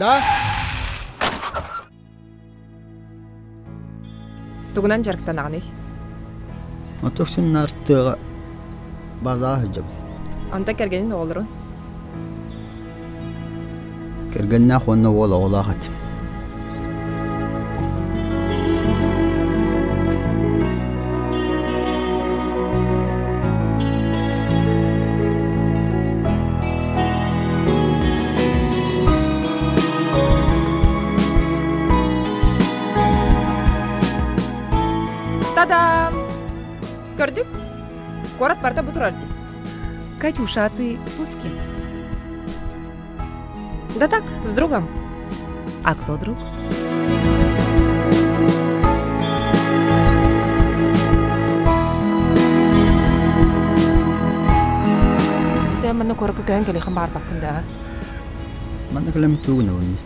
Да? Тугунан дьарыктанаҕыный? Отоксин артыаҕа базаҕа сылдьабын. Онтон кэргэнин оҕолорун? Кэргэннээх уонна уол оҕолоох этим. Та-дам! Көрдүк? Куорат барыта бу турар дии. Катюша, а ты тут с кем? Да так, с другом. А кто друг? Ты манна куоракка көһөн кэлиэххин баҕарбаккын да? Манна кэлэммит тугун